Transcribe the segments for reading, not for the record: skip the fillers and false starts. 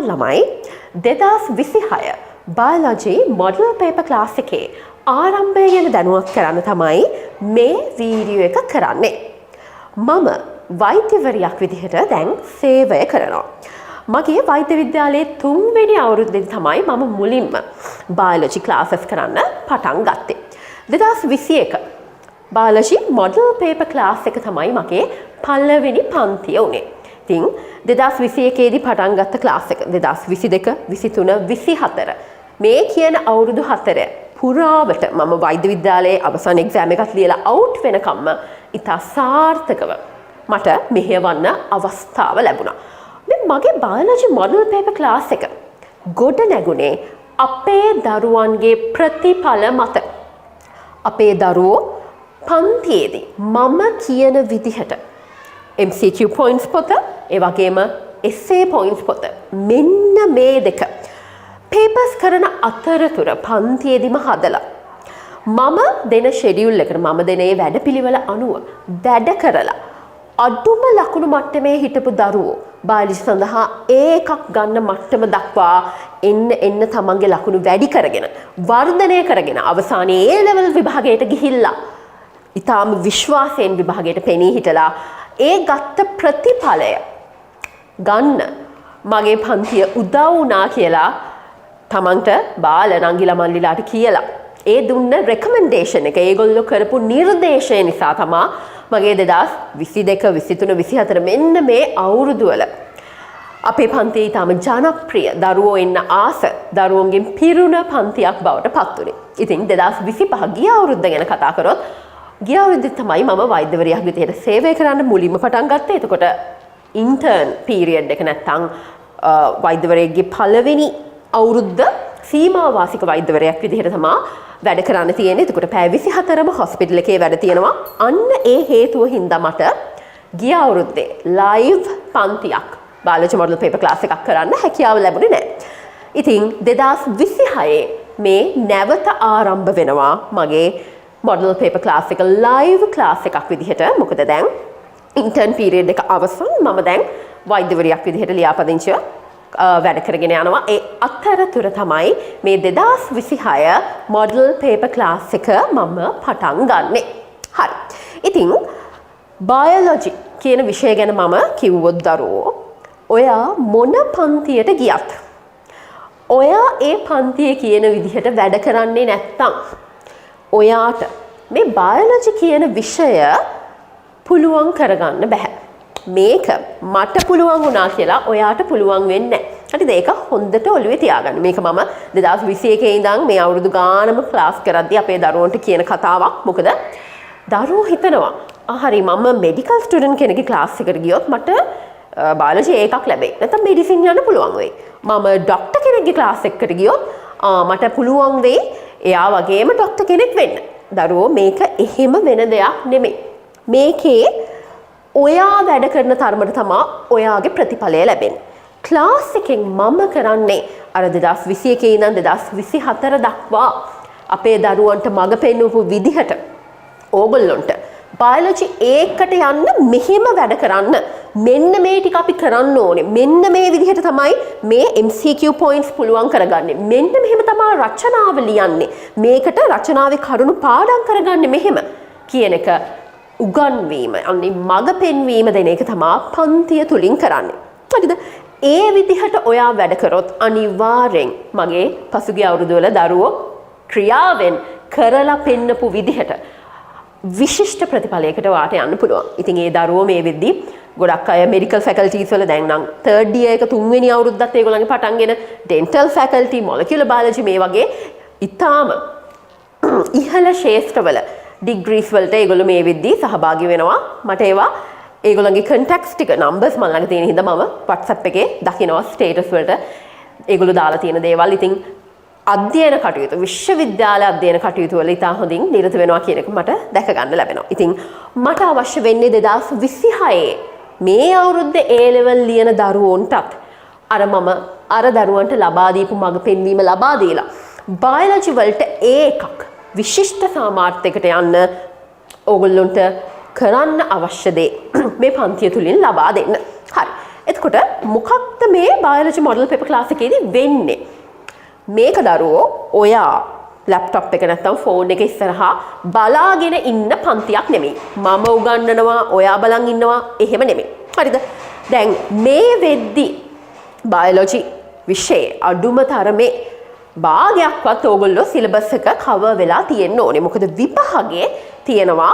ආයුබෝවන් ළමයි, 2026 biology model paper class එකේ ආරම්භය ගැන දැනුවත් කරන්න තමයි මේ වීඩියෝ එක කරන්නේ. මම වෛද්‍යවරියක් විදිහට දැන් සේවය කරනවා. මගේ වෛද්‍ය විද්‍යාලයේ තුන්වෙනි අවුරුද්දේදී තමයි මම මුලින්ම බයොලොජි ක්ලාසස් කරන්න පටන් ගත්තේ. 2021 බයොලොජි මොඩල් පේපර් ක්ලාස් එක තමයි මගේ පළවෙනි පන්තිය වුණේ. ඉතින් 2021 දී පටන් ගත්ත ක්ලාස් එක 2022, 23, 24 මේ කියන අවුරුදු 4 පුරාවට මම වෛද්‍ය විද්‍යාලයේ අවසාන එක්සෑම් එකත් ලියලා අවුට් වෙනකම්ම ඉතා සාර්ථකව මට මෙහෙයවන්න අවස්ථාව ලැබුණා. මේ මගේ බයොලොජි මොඩල් පේපර් ක්ලාස් එක ගොඩ නැගුණේ අපේ දරුවන්ගේ ප්‍රතිඵල මත. අපේ දරුවෝ පන්තියේදී මම කියන විදිහට MCQ points පොත, ඒ වගේම essay points පොත, මෙන්න මේ දෙක පේපර්ස් කරන අතරතුර පන්තියේදීම හදලා මම දෙන ෂෙඩියුල් එකට, මම දෙන ඒ වැඩපිළිවෙල අනුව වැඩ කරලා අඩුම ලකුණු මට්ටමේ හිටපු දරුවෝ බයොලොජි සඳහා ඒ එකක් ගන්න මට්ටම දක්වා එන්න එන්න තමන්ගේ ලකුණු වැඩි කරගෙන, වර්ධනය කරගෙන, අවසානයේ ඒ ලෙවල් විභාගයට ගිහිල්ලා ඉතාම විශ්වාසයෙන් විභාගයට පෙනී හිටලා ඒ ගත්ත ප්‍රතිඵලය ගන්න මගේ පන්තිය උදව් වුණා කියලා තමන්ට බාල නංගිලා මල්ලිලාට කියලා ඒ දුන්න රෙකමෙන්ඩේෂන් එක, ඒගොල්ලෝ කරපු නිර්දේශය නිසා තමා මගේ 2022, 23, 24 මෙන්න මේ අවුරුදු වල අපේ පන්තියේ ඉතාම ජනප්‍රිය, දරුවෝ එන්න ආස, දරුවන්ගෙන් පිරුණ පන්තියක් බවට පත් වුණේ. ඉතින් 2025 ගිය අවුරුද්ද ගැන කතා කරොත්, ගිය අවුරුද්දේ තමයි මම වෛද්‍යවරියක් විදිහට සේවය කරන්න මුලින්ම පටන් ගත්තේ. එතකොට ඉන්ටර්න් පීරියඩ් එක නැත්තම් වෛද්‍යවරයෙක්ගේ පළවෙනි අවුරුද්ද සීමා වාසික වෛද්‍යවරයෙක් විදිහට තමා වැඩ කරන්න තියෙන්නේ. එතකොට පැය 24ම හොස්පිටල් එකේ වැඩ තියෙනවා. අන්න ඒ හේතුව හින්දා මට ගිය අවුරුද්දේ ලයිව් පන්තියක්, බයොලොජි මොඩල් පේපර් ක්ලාස් එකක් කරන්න හැකියාව ලැබුණේ නෑ. ඉතින් 2026 මේ නැවත ආරම්භ වෙනවා මගේ මොඩල් පේපර් ක්ලාස් එක ලයිව් ක්ලාස් එකක් විදිහට. මොකද දැන් ඉන්ටර්න් පීරියඩ් එක අවසන්. මම දැන් වෛද්‍යවරියක් විදිහට ලියාපදිංචිව වැඩ කරගෙන යනවා. ඒ අතරතුර තමයි මේ 2026 මොඩල් පේපර් ක්ලාස් එක මම පටන් ගන්නෙ. හරි. ඉතින් බයොලොජි කියන විෂය ගැන මම කිව්වොත් දරුවෝ, ඔයා මොන පන්තියට ගියත් ඔයා ඒ පන්තියේ කියන විදිහට වැඩ කරන්නේ නැත්තම් ඔයාට මේ බයොලොජි කියන විෂය පුළුවන් කරගන්න බැහැ. මේක මට පුළුවන් වුණා කියලා ඔයාට පුළුවන් වෙන්නේ නැහැ. හරිද? ඒක හොඳට ඔළුවේ තියාගන්න. මේක මම 2021 ඉඳන් මේ අවුරුදු ගානම ක්ලාස් කරද්දී අපේ දරුවන්ට කියන කතාවක්. මොකද දරුවෝ හිතනවා, ආ හරි, මම මෙඩිකල් ස්ටුඩන්ට් කෙනෙක්ගේ ක්ලාස් එකට ගියොත් මට බයොලොජි එකක් ලැබෙයි. නැත්නම් මෙඩිසින් යන්න පුළුවන් වෙයි. මම ඩොක්ටර් කෙනෙක්ගේ ක්ලාස් එකකට ගියොත් මට පුළුවන් වෙයි එයා වගේම ඩොක්ටර් කෙනෙක් වෙන්න. දරුවෝ, මේක එහෙම වෙන දෙයක් නෙමෙයි. මේකේ ඔයා වැඩ කරන තරමට තමා ඔයාගේ ප්‍රතිඵලය ලැබෙන්නේ. ක්ලාස් එකෙන් මම කරන්නේ අර 2021 ඉඳන් 2024 දක්වා අපේ දරුවන්ට මඟ පෙන්වපු විදිහට ඕගොල්ලොන්ට බයොලොජි ඒකට යන්න මෙහෙම වැඩ කරන්න, මෙන්න මේ ටික අපි කරන්න ඕනේ, මෙන්න මේ විදිහට තමයි මේ MCQ points පුළුවන් කරගන්නේ, මෙන්න මෙහෙම තමයි රචනාව ලියන්නේ, මේකට රචනාවේ කරුණු පාඩම් කරගන්නේ මෙහෙම කියන එක උගන්වීම, අන්නේ මඟ පෙන්වීම දෙන එක තමා පන්තිය තුලින් කරන්නේ. හරිද? ඒ විදිහට ඔයා වැඩ කරොත් අනිවාර්යෙන් මගේ පසුගිය අවුරුදු වල දරුවෝ ක්‍රියාවෙන් කරලා පෙන්නපු විදිහට විශිෂ්ට ප්‍රතිඵලයකට ඔයාට යන්න පුළුවන්. ඉතින් ඒ දරුවෝ මේ වෙද්දි ගොඩක් අය මෙඩිකල් ෆැකල්ටිස් වල දැන් නම් තර්ඩ් ඉයර් එක, තුන්වෙනි අවුරුද්දත් ඒගොල්ලන්ගේ පටන්ගෙන, ඩෙන්ටල් ෆැකල්ටි, මොලිකියුලර් බයොලොජි මේ වගේ ඉතාම ඉහළ ක්ෂේත්‍රවල ඩිග්‍රීස් වලට ඒගොල්ලෝ මේ වෙද්දි සහභාගී වෙනවා. මට ඒවා ඒගොල්ලන්ගේ කන්ටැක්ට්ස් ටික, නම්බර්ස් මං ළඟ තියෙන හින්දා මම WhatsApp එකේ දකිනවා ස්ටේටස් වලට ඒගොල්ලෝ දාලා තියෙන දේවල්. ඉතින් අධ්‍යයන කටයුතු, විශ්වවිද්‍යාල අධ්‍යයන කටයුතු වල ඉතා හොඳින් නිරත වෙනවා කියන එක මට දැක ගන්න ලැබෙනවා. ඉතින් මට අවශ්‍ය වෙන්නේ 2026 මේ අවුරුද්දේ A level ලියන දරුවන්ටත් අර මම අර දරුවන්ට ලබා දීපු මඟ පෙන්වීම ලබා දීලා බයොලොජි වලට ඒ එකක් විශිෂ්ට සාමාර්ථයකට යන්න ඕගොල්ලොන්ට කරන්න අවශ්‍ය දේ මේ පන්තිය තුලින් ලබා දෙන්න. හරි. එතකොට එතකොට මොකක්ද මේ බයොලොජි මොඩල් පේපර් ක්ලාස් එකේදී වෙන්නේ? මේක දරුවෝ ඔයා ලැප්ටොප් එක නැත්තම් ෆෝන් එක ඉස්සරහා බලාගෙන ඉන්න පන්තියක් නෙමෙයි. මම උගන්වනවා, ඔයා බලන් ඉන්නවා, එහෙම නෙමෙයි. හරිද? දැන් මේ වෙද්දි බයොලොජි විෂයේ අඩුම තරමේ භාගයක්වත් ඕගොල්ලෝ සිලබස් එක කවර් වෙලා තියෙන්න ඕනේ. මොකද විභාගයේ තියෙනවා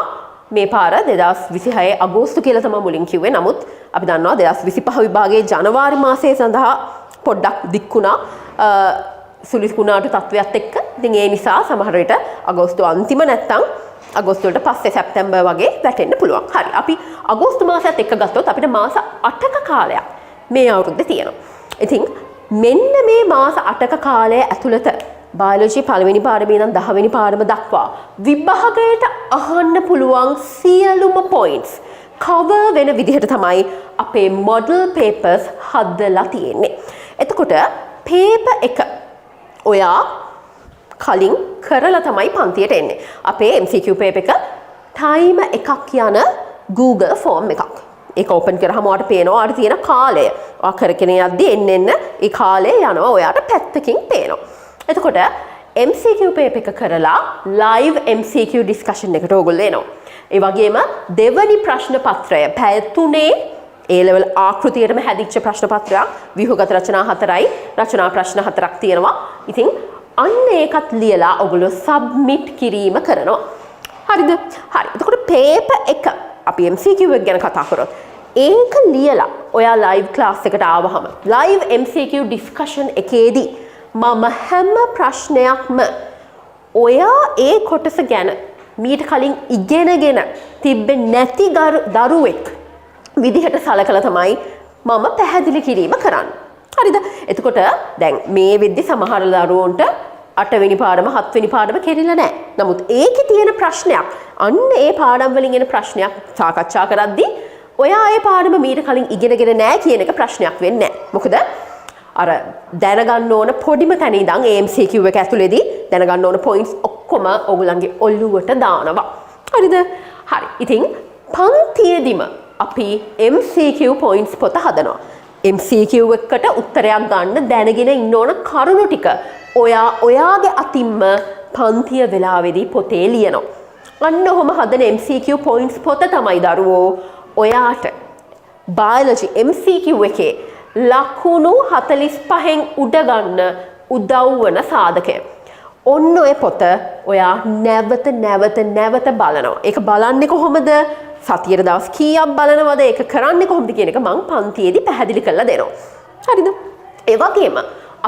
මේ පාර 2026 අගෝස්තු කියලා තමයි මුලින් කිව්වේ. නමුත් අපි දන්නවා 2025 විභාගයේ ජනවාරි මාසය සඳහා පොඩ්ඩක් දික් වුණා, සුළි කුණාටු තත්ත්වයක් එක්ක. ඉතින් ඒ නිසා සමහර විට අගෝස්තු අන්තිම නැත්තම් අගෝස්තු වලට පස්සේ සැප්තැම්බර් වගේ වැටෙන්න පුළුවන්. හරි. අපි අගෝස්තු මාසයත් එක්ක ගත්තොත් අපිට මාස 8ක කාලයක් මේ අවුරුද්දේ තියෙනවා. ඉතින් මෙන්න මේ මාස 8ක කාලය ඇතුළත බයොලොජි පළවෙනි පාඩමේ ඉඳන් 10 වෙනි පාඩම දක්වා විභාගයට අහන්න පුළුවන් සියලුම පොයින්ට්ස් කවර් වෙන විදිහට තමයි අපේ මොඩල් පේපර්ස් හදලා තියෙන්නේ. එතකොට පේපර් එක ඔයා කලින් කරලා තමයි පන්තියට එන්නේ. අපේ MCQ paper එක ටයිම් එකක් යන Google form එකක්. ඒක ඕපන් කරාම ඔයාට පේනවා ඔයාට තියෙන කාලය. ඔයා කරගෙන යද්දි එන්න එන්න ඒ කාලය යනවා, ඔයාට පැත්තකින් පේනවා. එතකොට MCQ paper එක කරලා ලයිව් MCQ discussion එකට ඕගොල්ලෝ එනවා. ඒ වගේම දෙවනි ප්‍රශ්න පත්‍රය පැය 3 ඒ ලෙවල් ආකෘතියටම හැදිච්ච ප්‍රශ්න පත්‍රයක්, ව්‍යුහගත රචනා හතරයි රචනා ප්‍රශ්න හතරක් තියෙනවා. ඉතින් අන්න ඒකත් ලියලා ඔගොල්ලෝ සබ්මිට් කිරීම කරනවා. හරිද? හරි. එතකොට පේපර් එක, අපි MCQ එක ගැන කතා කරොත්, ඒක ලියලා ඔයා ලයිව් ක්ලාස් එකට ආවහම ලයිව් MCQ discussion එකේදී මම හැම ප්‍රශ්නයක්ම ඔයා ඒ කොටස ගැන මීට කලින් ඉගෙනගෙන තිබ්බේ නැති දරුවෙක් විදිහට සලකලා තමයි මම පැහැදිලි කිරීම කරන්නේ. හරිද? එතකොට දැන් මේ වෙද්දි සමහර දරුවන්ට අටවෙනි පාඩම, හත්වෙනි පාඩම කෙරිලා නැහැ. නමුත් ඒකේ තියෙන ප්‍රශ්නයක්, අන්න ඒ පාඩම් වලින් එන ප්‍රශ්නයක් සාකච්ඡා කරද්දී ඔයා ඒ පාඩම මීට කලින් ඉගෙනගෙන නැහැ කියන එක ප්‍රශ්නයක් වෙන්නේ නැහැ. මොකද අර දැනගන්න ඕන පොඩිම තැන ඉඳන් ඒ MCQ එක ඇතුලේදී දැනගන්න ඕන පොයින්ට්ස් ඔක්කොම ඔයගොල්ලන්ගේ ඔළුවට දානවා. හරිද? හරි. ඉතින් පන්තියේදීම අපි MCQ points පොත හදනවා. MCQ එකට උත්තරයක් ගන්න දැනගෙන ඉන්න ඕන කරුණු ටික ඔයා ඔයාගේ අතින්ම පන්තිය වෙලාවේදී පොතේ ලියනවා. අන්න ඔහොම හදන MCQ points පොත තමයි දරුවෝ ඔයාට බයොලොජි MCQ එකේ ලකුණු 45න් උඩ ගන්න උදව් වන සාධකය. ඔන්න ඔය පොත ඔයා නැවත නැවත නැවත බලනවා. ඒක බලන්නේ කොහොමද? සතියට දවස් කීයක් බලනවද? ඒක කරන්නේ කොහොමද කියන එක මං පන්තියේදී පැහැදිලි කරලා දෙනවා. හරිද? ඒ වගේම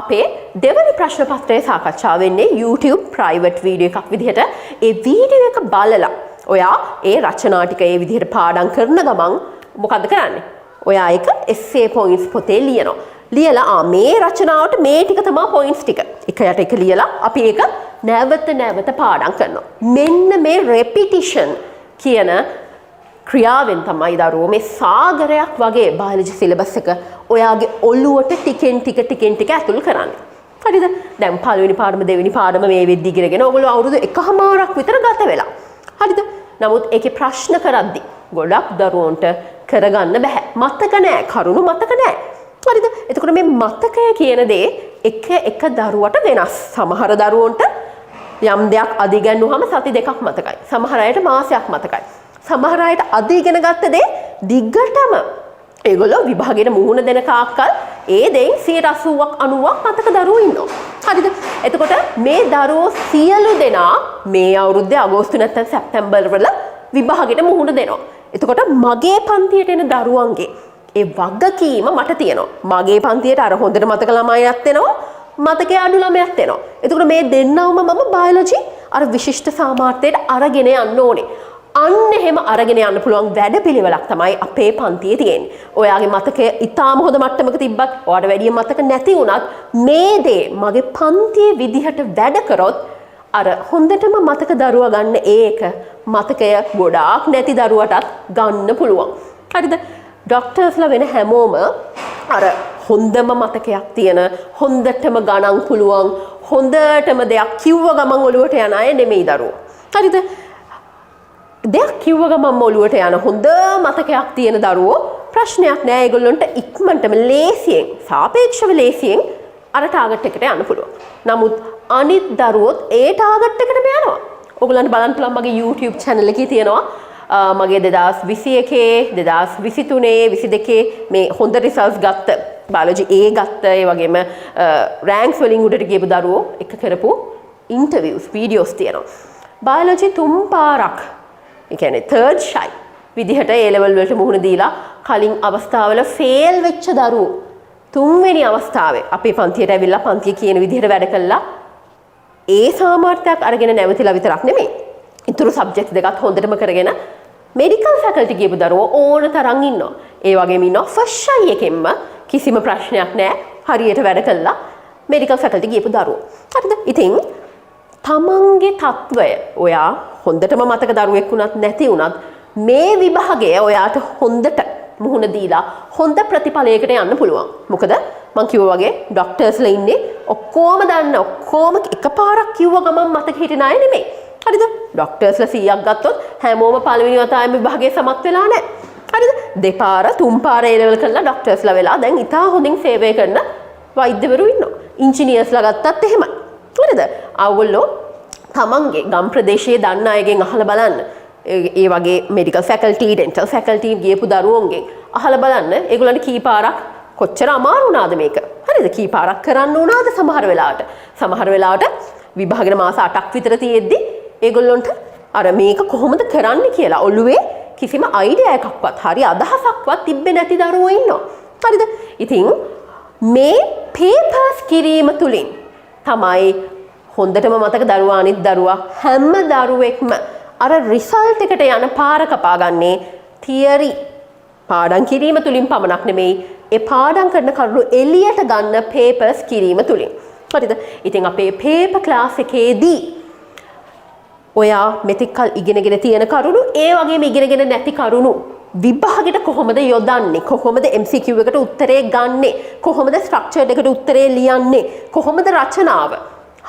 අපේ දෙවනි ප්‍රශ්න පත්‍රය සාකච්ඡා වෙන්නේ YouTube private video එකක් විදිහට. ඒ වීඩියෝ එක බලලා ඔයා ඒ රචනා ටික ඒ විදිහට පාඩම් කරන ගමන් මොකද්ද කරන්නේ? ඔයා ඒක essay points පොතේ ලියනවා. ලියලා ආ මේ රචනාවට මේ ටික තමයි පොයින්ට්ස් ටික. එක යට එක ලියලා අපි ඒක නැවත නැවත පාඩම් කරනවා. මෙන්න මේ රෙපිටිෂන් කියන ක්‍රියාවෙන් තමයි දරුවෝ මේ සාගරයක් වගේ බයොලොජි සිලබස් එක ඔයාගේ ඔළුවට ටිකෙන් ටික ටිකෙන් ටික ඇතුල් කරන්නේ. හරිද? දැන් පළවෙනි පාඩම, දෙවෙනි පාඩම මේ වෙද්දි ඉගෙනගෙන ඔයගොල්ලෝ අවුරුදු එකහමාරක් විතර ගත වෙලා. හරිද? නමුත් ඒකේ ප්‍රශ්න කරද්දි ගොඩක් දරුවන්ට කරගන්න බැහැ. මතක නෑ, කරුණු මතක නෑ. හරිද? එතකොට මේ මතකය කියන දේ එක එක දරුවට වෙනස්. සමහර දරුවන්ට යම් දෙයක් අද ඉගැන්වුවහම සති 2ක් මතකයි. සමහර අයට මාසයක් මතකයි. සමහර අයට අද ඉගෙන ගත්ත දේ දිගටම ඒගොල්ලෝ විභාගයට මුහුණ දෙන තාක්කල් ඒ දෙයින් 80ක් 90ක් මතක දරුවෝ ඉන්නවා. හරිද? එතකොට මේ දරුවෝ සියලු දෙනා මේ අවුරුද්දේ අගෝස්තු නැත්නම් සැප්තැම්බර් වල විභාගෙට මුහුණ දෙනවා. එතකොට මගේ පන්තියට එන දරුවන්ගේ ඒ වගකීම මට තියෙනවා. මගේ පන්තියට අර හොඳට මතක ළමයිත් එනවා, මතකේ අඩු ළමයාත් එනවා. එතකොට මේ දෙන්නවම මම බයොලොජි අර විශිෂ්ට සාමාර්ථයට අරගෙන යන්න ඕනේ. අන්න එහෙම අරගෙන යන්න පුළුවන් වැඩපිළිවෙලක් තමයි අපේ පන්තියේ තියෙන්නේ. ඔයාගේ මතකය ඉතාම හොඳ මට්ටමක තිබ්බත්, ඔයාට වැඩිය මතක නැති වුණත්, මේ දේ මගේ පන්තියේ විදිහට වැඩ කරොත් අර හොඳටම මතක දරුවා ගන්න ඒක මතකය ගොඩාක් නැති දරුවටත් ගන්න පුළුවන්. හරිද? ඩොක්ටර්ස්ලා වෙන හැමෝම අර හොඳම මතකයක් තියෙන, හොඳටම ගණන් පුළුවන්, හොඳටම දෙයක් කිව්ව ගමන් ඔලුවට යන අය නෙමෙයි දරුවෝ. හරිද? දෙයක් කිව්ව ගමන්ම ඔලුවට යන හොඳ මතකයක් තියෙන දරුවෝ ප්‍රයිවට් ප්‍රැක්ටිස් කරන අය. හරිද? ප්‍රශ්නයක් නෑ, ඒගොල්ලොන්ට ඉක්මනටම ලේසියෙන්, සාපේක්ෂව ලේසියෙන් අර ටාගට් එකට යන්න පුළුවන්. නමුත් අනිත් දරුවොත් ඒ ටාගට් එකටම යනවා. ඔයගොල්ලන්ට බලන්න පුළුවන් මගේ YouTube channel එකේ තියෙනවා මගේ 2021, 2023, 22 මේ හොඳ රිසල්ට්ස් ගත්ත, බයොලොජි A ගත්ත, ඒ වගේම රෑන්ක්ස් වලින් උඩට ගියපු දරුවෝ එක කරපු ඉන්ටර්විව්ස් වීඩියෝස් තියෙනවා. බයොලොජි තුන් පාරක්, ඒ කියන්නේ තර්ඩ් ෂයි විදිහට ඒ ලෙවල් වලට මුහුණ දීලා කලින් අවස්ථාවල ෆේල් වෙච්ච දරුවෝ තුන්වෙනි අවස්ථාවේ අපේ පන්තියට ඇවිල්ලා පන්තිය කියන විදිහට වැඩ කළා. ඒ සාමර්ථ්‍යයක් අරගෙන නැවතිලා විතරක් නෙමෙයි, ඉතුරු සබ්ජෙක්ට් දෙකත් හොඳටම කරගෙන මෙඩිකල් ෆැකල්ටි ගියපු දරුවෝ ඕන තරම් ඉන්නවා. ඒ වගේම ඉන්නවා ෆස්ට් ෂයි එකෙන්ම කිසිම ප්‍රශ්නයක් නෑ, හරියට වැඩ කළා මෙඩිකල් ෆැකල්ටි ගියපු දරුවෝ. හරිද? ඉතින් තමන්ගේ තත්වය, ඔයා හොඳටම මතක දරුවෙක් වුණත් නැති වුණත්, මේ විභාගය ඔයාට හොඳට මුහුණ දීලා හොඳ ප්‍රතිඵලයකට යන්න පුළුවන්. මොකද මං කිව්වා වගේ ඩොක්ටර්ස්ලා ඉන්නේ ඔක්කොම දන්න, ඔක්කොම එකපාරක් කිව්ව ගමන් මතක හිටින අය නෙමෙයි. හරිද? ඩොක්ටර්ස්ලා 100ක් ගත්තොත් හැමෝම පළවෙනි වතාවෙම විභාගයේ සමත් වෙලා නැහැ. හරිද? දෙපාර තුන් පාර ඒ ලෙවල් කරලා ඩොක්ටර්ස්ලා වෙලා දැන් ඉතා හොඳින් සේවය කරන වෛද්‍යවරු ඉන්නවා. ඉංජිනියර්ස්ලා ගත්තත් එහෙමයි. හරිද? ඔයගොල්ලෝ තමන්ගේ ගම් ප්‍රදේශයේ දන්න අයගෙන් අහලා බලන්න. ඒ වගේ මෙඩිකල් ෆැකල්ටි, ඩෙන්ටල් ෆැකල්ටි ගියපු දරුවන්ගෙන් අහලා බලන්න ඒගොල්ලන්ට කී පාරක් කොච්චර අමාරු වුණාද මේක. හරිද? කී පාරක් කරන්න වුණාද සමහර වෙලාවට. සමහර වෙලාවට විභාගෙට මාස 8ක් විතර තියෙද්දි ඒගොල්ලොන්ට අර මේක කොහොමද කරන්න කියලා ඔළුවේ කිසිම අයිඩියා එකක්වත් හරි අදහසක්වත් තිබ්බේ නැති දරුවෝ ඉන්නවා. හරිද? ඉතින් මේ පේපර්ස් කිරීම තුලින් තමයි හොඳටම මතක දරුවා, අනිත් දරුවා, හැම දරුවෙක්ම අර රිසල්ට් එකට යන පාර කපා ගන්නේ තියරි පාඩම් කිරීම තුලින් පමණක් නෙමෙයි, ඒ පාඩම් කරන කරුණු එළියට ගන්න පේපර්ස් කිරීම තුලින්. හරිද? ඉතින් අපේ පේපර් ක්ලාස් එකේදී ඔයා මෙතෙක් කල් ඉගෙනගෙන තියෙන කරුණු, ඒ වගේම ඉගෙනගෙන නැති කරුණු විභාගෙට කොහොමද යොදන්නේ, කොහොමද MCQ එකට උත්තරේ ගන්නෙ, කොහොමද ස්ට්‍රක්චර්ඩ් එකට උත්තරේ ලියන්නේ, කොහොමද රචනාව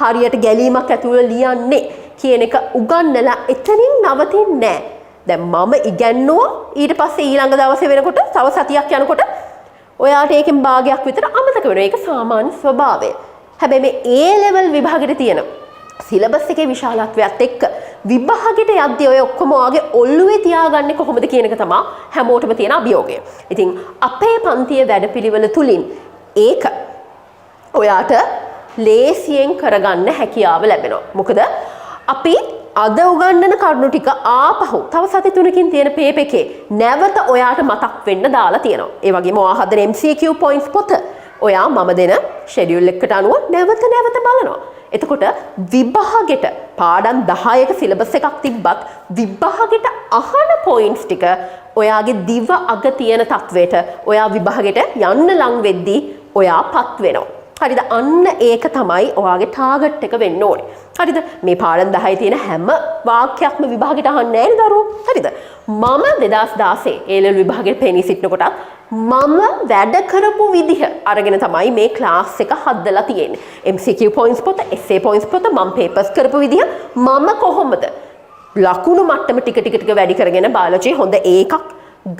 හරියට ගැලීමක් ඇතුව ලියන්නේ කියන එක උගන්නලා එතනින් නවතින්නේ නෑ. දැන් මම ඉගැන්නුවා, ඊට පස්සේ ඊළඟ දවසේ වෙනකොට, තව සතියක් යනකොට ඔයාට ඒකෙන් භාගයක් විතර අමතක වෙනවා. ඒක සාමාන්‍ය ස්වභාවය. හැබැයි මේ ඒ ලෙවල් විභාගෙට තියෙන සිලබස් එකේ විශාලත්වයත් එක්ක විභාගෙට යද්දී ඔය ඔක්කොම ඔයාගේ ඔළුවේ තියාගන්නේ කොහොමද කියන එක තමයි හැමෝටම තියෙන අභියෝගය. ඉතින් අපේ පන්තියේ වැඩපිළිවෙල තුලින් ඒක ඔයාට ලේසියෙන් කරගන්න හැකියාව ලැබෙනවා. මොකද අපි අද උගන්වන කරුණු ටික ආපහු තව සති 3කින් තියෙන පේපර් එකේ නැවත ඔයාට මතක් වෙන්න දාලා තියෙනවා. ඒ වගේම ඔයා හදන MCQ points පොත ඔයා මම දෙන ෂෙඩියුල් එකට අනුව නැවත නැවත බලනවා. එතකොට විභාගෙට පාඩම් 10ක සිලබස් එකක් තිබ්බත් විභාගෙට අහන පොයින්ට්ස් ටික ඔයාගේ දිව අග තියෙන තත්වයට ඔයා විභාගෙට යන්න ලං වෙද්දී ඔයා පත් වෙනවා. හරිද? අන්න ඒක තමයි ඔයාගේ ටාගට් එක වෙන්න ඕනේ. හරිද? මේ පාඩම් 10 තියෙන හැම වාක්‍යයක්ම විභාගෙට අහන්නේ නෑනේ දරුවෝ. හරිද? මම 2016 ඒ ලෙවල් විභාගෙට පෙනී සිටින කොටත් මම වැඩ කරපු විදිහ අරගෙන තමයි මේ ක්ලාස් එක හදලා තියෙන්නේ. MCQ points පොත, essay points පොත, මම papers කරපු විදිහ, මම කොහොමද ලකුණු මට්ටම ටික ටික ටික වැඩි කරගෙන බයොලොජි හොඳ ඒකක්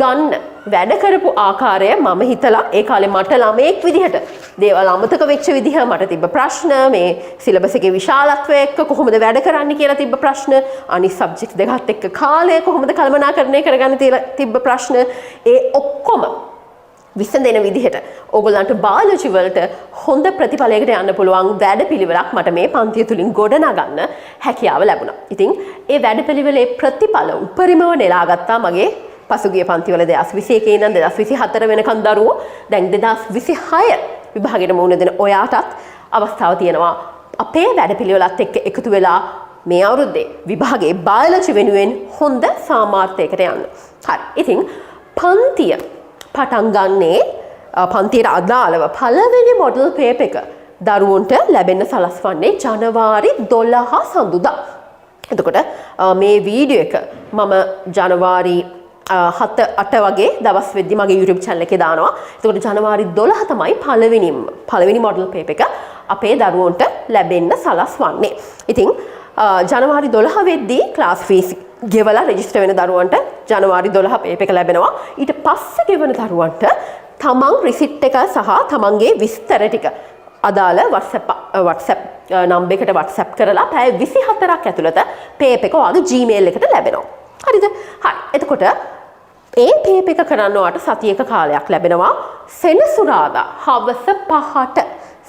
ගන්න වැඩ කරපු ආකාරය මම හිතලා, ඒ කාලේ මට ළමයෙක් විදිහට දේවල් අමතක වෙච්ච විදිහ, මට තිබ්බ ප්‍රශ්න, මේ සිලබස් එකේ විශාලත්වය එක්ක කොහොමද වැඩ කරන්න කියලා තිබ්බ ප්‍රශ්න, අනිත් සබ්ජෙක්ට් දෙකත් එක්ක කාලය කොහොමද කළමනාකරණය කරගන්න තියලා තිබ්බ ප්‍රශ්න, ඒ ඔක්කොම විසඳෙන විදිහට ඕගොල්ලන්ට බයොලොජි වලට හොඳ ප්‍රතිඵලයකට යන්න පුළුවන් වැඩපිළිවෙලක් මට මේ පන්තිය තුලින් ගොඩනගන්න හැකියාව ලැබුණා. ඉතින් ඒ වැඩපිළිවෙලේ ප්‍රතිඵල උපරිමව නෙලාගත්තා මගේ පසුගිය පන්තිවල 2021 ඉඳන් 2024 වෙනකන් දරුවෝ. දැන් 2026 විභාගෙට මුහුණ දෙන ඔයාටත් අවස්ථාව තියෙනවා අපේ වැඩපිළිවෙලත් එක්ක එකතු වෙලා මේ අවුරුද්දේ විභාගයේ බයොලොජි වෙනුවෙන් හොඳ සාමාර්ථයකට යන්න. හරි. ඉතින් පන්තිය පටන් ගන්නේ පන්තියට අදාළව පළවෙනි මොඩල් පේපර් එක දරුවන්ට ලැබෙන්න සලස්වන්නේ ජනවාරි 12 සඳුදා. එතකොට මේ වීඩියෝ එක මම ජනවාරි 7 8 වගේ දවස් වෙද්දි මගේ YouTube channel එකේ දානවා. එතකොට ජනවාරි 12 තමයි පළවෙනි මොඩල් පේපර් එක අපේ දරුවන්ට ලැබෙන්න සලස්වන්නේ. ඉතින් ජනවාරි 12 වෙද්දී ක්ලාස් ෆීස් ගෙවලා රෙජිස්ටර් වෙන දරුවන්ට ජනවාරි 12 පේපර් එක ලැබෙනවා. ඊට පස්සේ ගෙවන දරුවන්ට තමන් රිසිට් එක සහ තමන්ගේ විස්තර ටික අදාළ WhatsApp WhatsApp number එකට WhatsApp කරලා පැය 24ක් ඇතුළත පේපර් එක ඔයාගේ Gmail එකට ලැබෙනවා. හරිද? හරි. එතකොට ඒ පේපර් එක කරන්න ඔයාට සතියක කාලයක් ලැබෙනවා. සෙනසුරාදා හවස 5ට,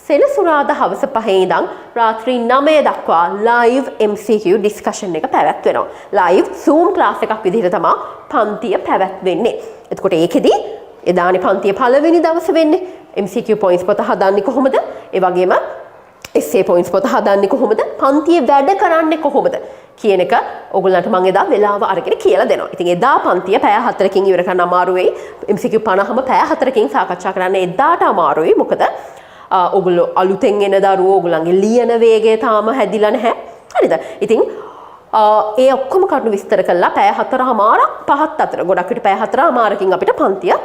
සෙනසුරාදා හවස 5 ඉඳන් රාත්‍රී 9 දක්වා ලයිව් MCQ discussion එක පැවැත්වෙනවා. ලයිව් Zoom class එකක් විදිහට තමයි පන්තිය පැවැත්වෙන්නේ. එතකොට ඒකෙදි එදානේ පන්තිය පළවෙනි දවස වෙන්නේ. MCQ points පොත හදන්නේ කොහොමද? ඒ වගේම essay points පොත හදන්නේ කොහොමද? පන්තියේ වැඩ කරන්නේ කොහොමද කියන එක ඔයගොල්ලන්ට මම එදා වෙලාව අරගෙන කියලා දෙනවා. ඉතින් එදා පන්තිය පැය 4කින් ඉවර කරන්න අමාරු වෙයි. MCQ 50ම පැය 4කින් සාකච්ඡා කරන්න එදාට අමාරුයි. මොකද ඔයගොල්ලෝ අලුතෙන් එන දරුවෝ, ඔයගොල්ලන්ගේ ලියන වේගය තාම හැදිලා නැහැ. හරිද? ඉතින් ඒ ඔක්කොම කරුණු විස්තර කළා පැය 4.5ක් 5ත් අතර, ගොඩක් විට පැය 4.5කින් අපිට පන්තිය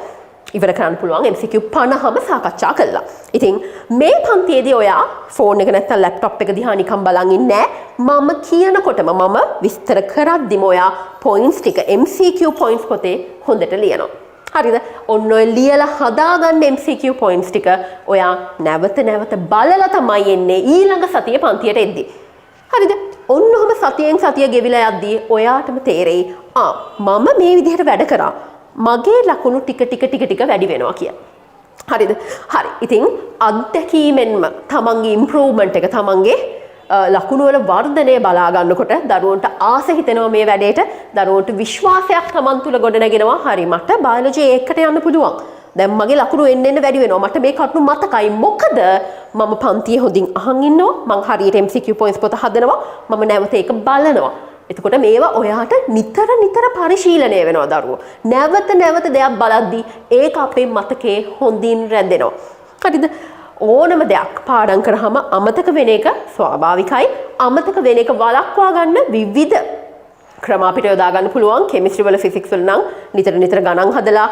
ඉවර කරන්න පුළුවන් MCQ 50ම සාකච්ඡා කළා. ඉතින් මේ පන්තියේදී ඔයා ෆෝන් එක නැත්තම් ලැප්ටොප් එක දිහා නිකන් බලන් ඉන්නේ නෑ. මම කියනකොටම, මම විස්තර කරද්දිම ඔයා පොයින්ට්ස් ටික MCQ points පොතේ හොඳට ලියනවා. හරිද? ඔන්න ඔය ලියලා හදාගන්න MCQ points ටික ඔයා නැවත නැවත බලලා තමයි එන්නේ ඊළඟ සතියේ පන්තියට එද්දි. හරිද? ඔන්න ඔහම සතියෙන් සතිය ගෙවිලා යද්දී ඔයාටම තේරෙයි, ආ මම මේ විදිහට වැඩ කරා. මගේ ලකුණු ටික ටික ටික ටික වැඩි වෙනවා කියලා. හරිද? හරි. ඉතින් අත්දැකීමෙන්ම තමන්ගේ ඉම්ප්‍රූව්මන්ට් එක, තමන්ගේ ලකුණු වල වර්ධනය බලා ගන්නකොට දරුවන්ට ආස හිතෙනවා මේ වැඩේට. දරුවන්ට විශ්වාසයක් තමන් තුළ ගොඩනගෙනවා. හරි, මට බයොලොජි එකකට යන්න පුළුවන්. දැන් මගේ ලකුණු එන්න එන්න වැඩි වෙනවා. මට මේ කරුණු මතකයි. මොකද මම පන්තියේ හොඳින් අහන් ඉන්නවා. මං හරියට MCQ points පොත හදනවා. මම නැවත ඒක බලනවා. එතකොට මේවා ඔයාට නිතර නිතර පරිශීලනය වෙනවා දරුවෝ. නැවත නැවත දෙයක් බලද්දී ඒක අපේ මතකයේ හොඳින් රැඳෙනවා. හරිද? ඕනම දෙයක් පාඩම් කරාම අමතක වෙන එක ස්වාභාවිකයි. අමතක වෙන එක වළක්වා ගන්න විවිධ ක්‍රම අපිට යොදා ගන්න පුළුවන්. කෙමිස්ට්‍රි වල, ෆිසික්ස් වල නම් නිතර නිතර ගණන් හදලා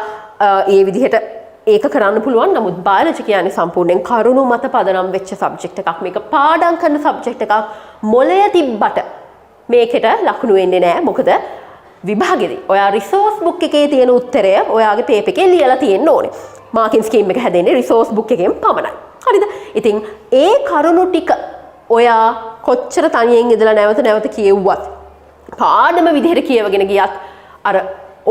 ඒ විදිහට ඒක කරන්න පුළුවන්. නමුත් බයොලොජි කියන්නේ සම්පූර්ණයෙන් කරුණු මත පදනම් වෙච්ච සබ්ජෙක්ට් එකක්. මේක පාඩම් කරන සබ්ජෙක්ට් එකක්. මොළය තිබ්බට මේකට ලකුණු වෙන්නේ නෑ. මොකද විභාගෙදී ඔයා රිසෝස් බුක් එකේ තියෙන උත්තරය ඔයාගේ පේපර් එකේ ලියලා තියෙන්න ඕනේ. මාකින් ස්කීම් එක හැදෙන්නේ රිසෝස් බුක් එකෙන් පමණයි. හරිද? ඉතින් ඒ කරුණු ටික ඔයා කොච්චර තනියෙන් ඉඳලා නැවත නැවත කියෙව්වත්, පාඩම විදිහට කියවගෙන ගියත්, අර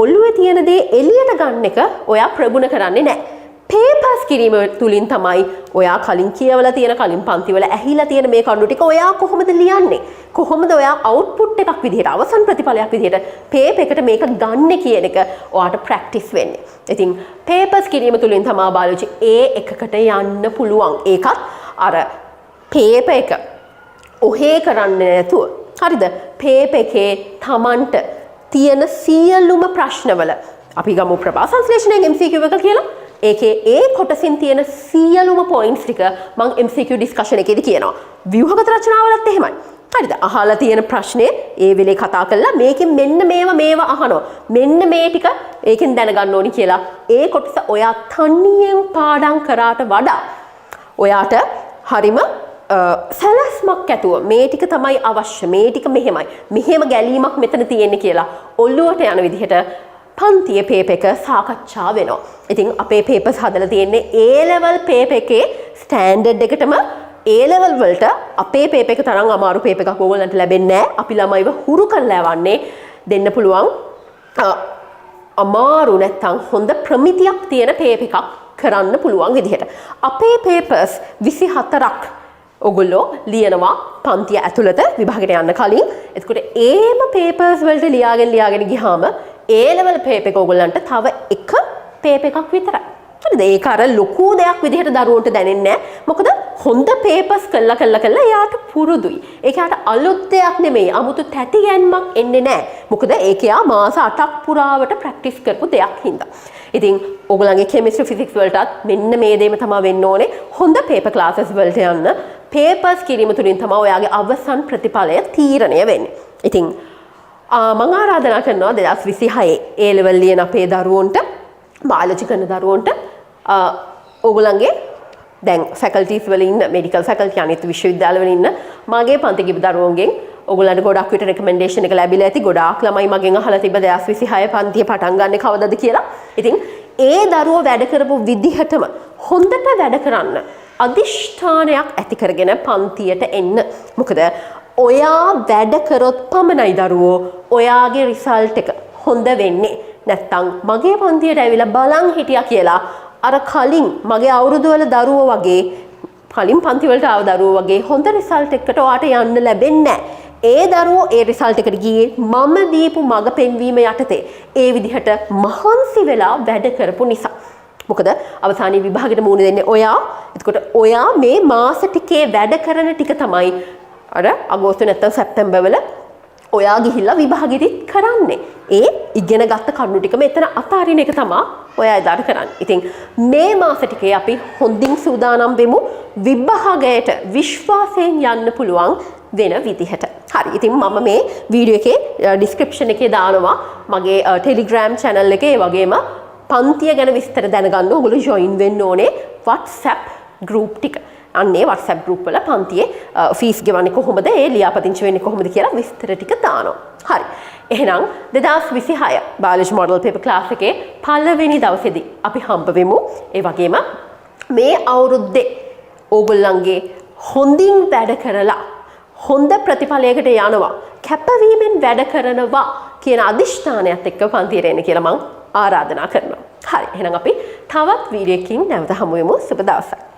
ඔළුවේ තියෙන දේ එළියට ගන්න එක ඔයා ප්‍රගුණ කරන්නේ නැහැ. පේපර්ස් කිරීම තුලින් තමයි ඔයා කලින් කියවලා තියෙන, කලින් පන්තිවල ඇහිලා තියෙන මේ කරුණු ටික ඔයා කොහොමද ලියන්නේ, කොහොමද ඔයා අවුට්පුට් එකක් විදිහට, අවසන් ප්‍රතිඵලයක් විදිහට පේපර් එකට මේක ගන්නෙ කියන එක ඔයාට ප්‍රැක්ටිස් වෙන්නේ. ඉතින් පේපර්ස් කිරීම තුලින් තමයි බයොලොජි A එකකට යන්න පුළුවන්. ඒකත් අර පේපර් එක ඔහේ කරන්නේ නැතුව. හරිද? පේපර් එකේ තමන්ට තියෙන සියලුම ප්‍රශ්නවල, අපි ගමු ප්‍රභා සංශ්ලේෂණයෙන් MCQ එක කියලා. ඒකේ ඒ කොටසින් තියෙන සියලුම පොයින්ට්ස් ටික මං MCQ discussion එකේදී කියනවා. ව්‍යුහගත රචනාවලත් එහෙමයි. හරිද? අහලා තියෙන ප්‍රශ්නේ ඒ වෙලේ කතා කරලා මේකෙන් මෙන්න මේවා මේවා අහනවා. මෙන්න මේ ටික ඒකෙන් දැනගන්න ඕනි කියලා ඒ කොටස ඔයා තනියෙන් පාඩම් කරාට වඩා ඔයාට හරිම සැලැස්මක් ඇතුව මේ ටික තමයි අවශ්‍ය, මේ ටික මෙහෙමයි, මෙහෙම ගැලීමක් මෙතන තියෙන්නේ කියලා ඔළුවට යන විදිහට පන්තියේ පේපර් එක සාකච්ඡා වෙනවා. ඉතින් අපේ පේපර්ස් හදලා තියෙන්නේ A level paper එකේ ස්ටෑන්ඩඩ් එකටම. A level වලට අපේ පේපර් එක තරම් අමාරු පේපර් එකක් ඕගොල්ලන්ට ලැබෙන්නේ නැහැ. අපි ළමයිව හුරු කරලා යවන්නේ දෙන්න පුළුවන් අමාරු නැත්තම් හොඳ ප්‍රමිතියක් තියෙන පේපර් එකක් කරන්න පුළුවන් විදිහට. අපේ පේපර්ස් 24ක් ඔගොල්ලෝ ලියනවා පන්තිය ඇතුළත විභාගෙට යන්න කලින්. එතකොට ඒම පේපර්ස් වලට ලියාගෙන ලියාගෙන ගියාම A level paper එක ඔයගොල්ලන්ට තව එක පේපර් එකක් විතරයි. හරිද? ඒක අර ලොකු දෙයක් විදිහට දරුවන්ට දැනෙන්නේ නැහැ. මොකද හොඳ පේපර්ස් කළා කළා කළා එයාට පුරුදුයි. ඒක එයාට අලුත් දෙයක් නෙමෙයි. අමුතු තැති ගැන්මක් එන්නේ නැහැ. මොකද ඒක එයා මාස 8ක් පුරාවට ප්‍රැක්ටිස් කරපු දෙයක් හින්දා. ඉතින් ඔයගොල්ලන්ගේ කෙමිස්ට්‍රි, ෆිසික්ස් වලටත් මෙන්න මේ දේම තමයි වෙන්න ඕනේ. හොඳ පේපර් ක්ලාසස් වලට යන්න. පේපර්ස් කිරීම තුලින් තමයි ඔයාගේ අවසන් ප්‍රතිඵලය තීරණය වෙන්නේ. ඉතින් මං ආරාධනා කරනවා 2026 ඒ ලෙවල් ලියන අපේ දරුවන්ට, බයොලොජි කරන දරුවන්ට, ඕගොල්ලන්ගේ දැන් ෆැකල්ටිස් වල ඉන්න, මෙඩිකල් ෆැකල්ටි, අනිත් විශ්වවිද්‍යාල වල ඉන්න මගේ පන්ති ගිහපු දරුවන්ගෙන් ඔයගොල්ලන්ට ගොඩක් විට රෙකමෙන්ඩේෂන් එක ලැබිලා ඇති. ගොඩාක් ළමයි මගෙන් අහලා තිබ්බ 2026 පන්තිය පටන් ගන්නෙ කවදද කියලා. ඉතින් ඒ දරුවෝ වැඩ කරපු විදිහටම හොඳට වැඩ කරන්න අධිෂ්ඨානයක් ඇති කරගෙන පන්තියට එන්න. මොකද ඔයා වැඩ කරොත් පමණයි දරුවෝ ඔයාගේ රිසල්ට් එක හොඳ වෙන්නේ. නැත්තම් මගේ පන්තියට ඇවිල්ලා බලන් හිටියා කියලා අර කලින් මගේ අවුරුදු වල දරුවෝ වගේ, කලින් පන්ති වලට ආව දරුවෝ වගේ හොඳ රිසල්ට් එකකට ඔයාට යන්න ලැබෙන්නේ නැහැ. ඒ දරුවෝ ඒ රිසල්ට් එකට ගියේ මම දීපු මඟ පෙන්වීම යටතේ ඒ විදිහට මහන්සි වෙලා වැඩ කරපු නිසා. මොකද අවසානයේ විභාගෙට මුහුණ දෙන්නේ ඔයා. එතකොට ඔයා මේ මාස ටිකේ වැඩ කරන ටික තමයි අර අගෝස්තු නැත්තම් සැප්තැම්බර් වල ඔයා ගිහිල්ලා විභාගෙදිත් කරන්නේ. ඒ ඉගෙන ගත්ත කරුණු ටික මෙතන අතාරින එක තමා ඔයා එදාට කරන්නේ. ඉතින් මේ මාස ටිකේ අපි හොඳින් සූදානම් වෙමු විභාගයට විශ්වාසයෙන් යන්න පුළුවන් වෙන විදිහට. හරි. ඉතින් මම මේ වීඩියෝ එකේ ඩිස්ක්‍රිප්ෂන් එකේ දානවා මගේ ටෙලිග්‍රෑම් චැනල් එකේ, ඒ වගේම පන්තිය ගැන විස්තර දැනගන්න ඔයගොල්ලෝ ජොයින් වෙන්න ඕනේ WhatsApp group ටික. අන්නේ WhatsApp group වල පන්තියේ ෆීස් ගෙවන්නේ කොහොමද, ඒ ලියාපදිංචි වෙන්නේ කොහොමද කියලා විස්තර ටික දානවා. හරි. එහෙනම් 2026 බයොලොජි මොඩල් පේපර් ක්ලාස් එකේ පළවෙනි දවසේදී අපි හම්බ වෙමු. ඒ වගේම මේ අවුරුද්දේ ඕගොල්ලන්ගේ හොඳින් වැඩ කරලා හොඳ ප්‍රතිඵලයකට යනවා, කැපවීමෙන් වැඩ කරනවා කියන අධිෂ්ඨානයත් එක්ක පන්තියට එන්න කියලා මං ආරාධනා කරනවා. හරි. එහෙනම් අපි තවත් වීඩියෝ එකකින් නැවත හමු වෙමු. සුබ දවසක්.